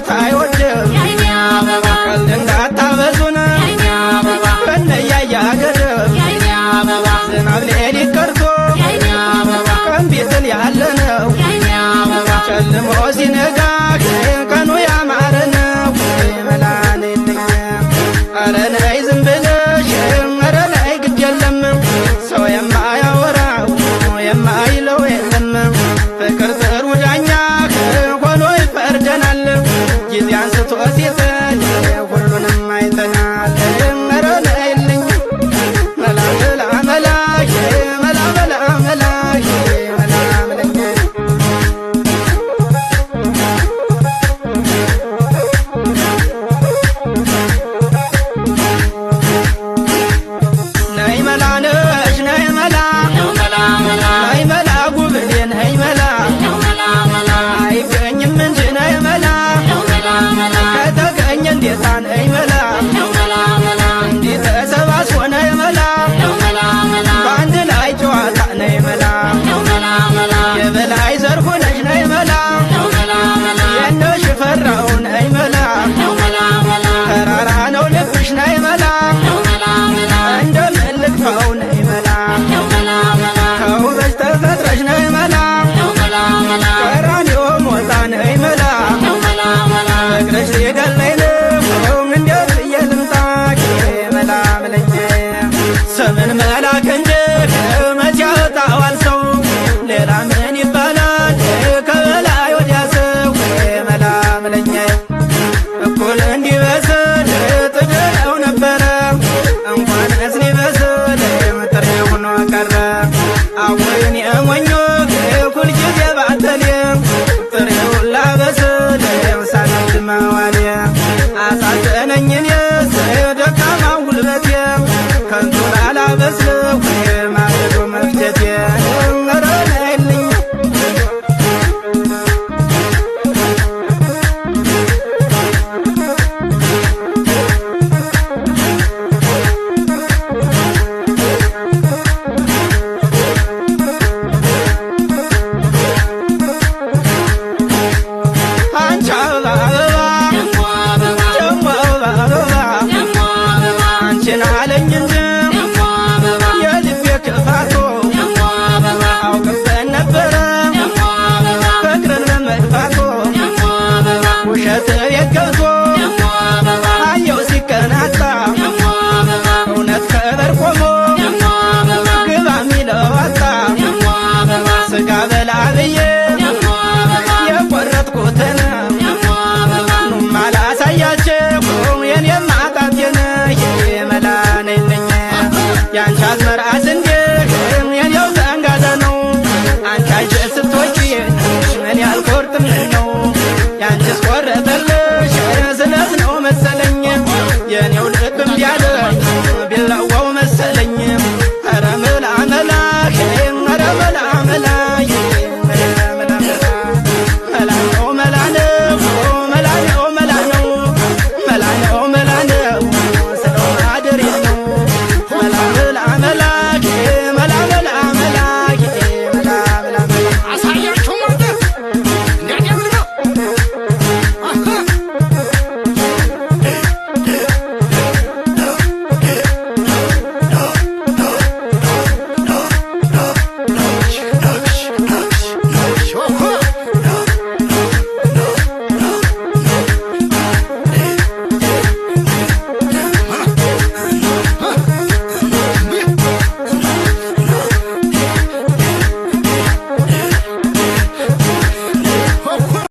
ጨዋታ አይወድም ቀልድ እንዳታበዙን በነያያ ገደብ ዝናብ ሌሊት ቀርቶ ቀን ቢጥል ያለነው ጨልሞ ሲነጋ ቀኑ ያማረ ነው። መላንልኝ ኧረ ነይ ዝም ብለሽ ኧረ ነይ ግድ የለም ሰው የማያወራው የማይለው የለም ፍቅር ጥሩ ዳኛ ሆኖ ይፈርደናል ጊዜ አንስቶ ሲጥል ሁሉንም አይተናል። ኧረ ነይልኝ መላ መላ መላ መላ መላ መላ መላ መላ። ነይ መላ ነሽ ነይ መላ ነይ መላ ጉብሌ ነይ መላ አይገኝም እንጂ ነይ መላ ከተገኘ እንዴታ ነይ መላ እንዲህ ተሰባስቦ ነይ መላ በአንድ ላይ ጨዋታ ነይ መላ የበላይ ዘርፉ ነሽ ነይ መላ የነ ሽፈራው ነይ መላ ተራራ ነው ልብሽ ነይ መላ እንደምን ልግፋው ነይ መላ ተውበሽ ተፈጥረሽ ነይ መላ ቀራንዮ ሞጣ ነይ መላ ፍቅርሽ ሊገለኝ ነው እንዴት ብዬ ልምጣ መላ መለኝ ስምን መላክ እንጂ መቼ ያወጣዋል ሰው ሌላ ምን ይባላል ከበላይ ወዲያ ሰው መላ መለኝ እኩል እንዲበስል ጥድነው ነበረ እንኳንስ ሊበስል ጥሬ ሆኖ ቀረ። አወይን የሞኞ ሁልጊዜ ባተሌ ጥሬውን ላበስል ሳነድ መዋሌ አሳዘነኝ እኔስ ደካማው ጉልበቴ ከንቱ ላላበስለው ማገዶ መፍጀቴ ኧረ ነይልኝ። አንቺ አበባ አበባ ደሞ አበባ አበባ አንቺን አለኝ እንጂ የልቤ ክፋቱ አውቅበት ነበረ ፍቅርን በመግፋቱ ውሸት ቤት ገብቶ አየው ሲቀናጣ እውነት ከበር ቆሞ ግባ ሚለው አጣ ስጋ በላ ብዬ የቆረጥኩትን ኑማ ላሳያቸው የኔም ማጣቴን መላ ነይልኝ ያንቺ አዝመራ ስንዴ የኔው ዘንጋዳ ነው አንቺ አንቺ ስትወጪ እኔ አልቆርጥም ነው ያንቺስ ቆረጠልሽ ስለት ነው መሰለኝ የኔው ልብ እምቢ አለኝ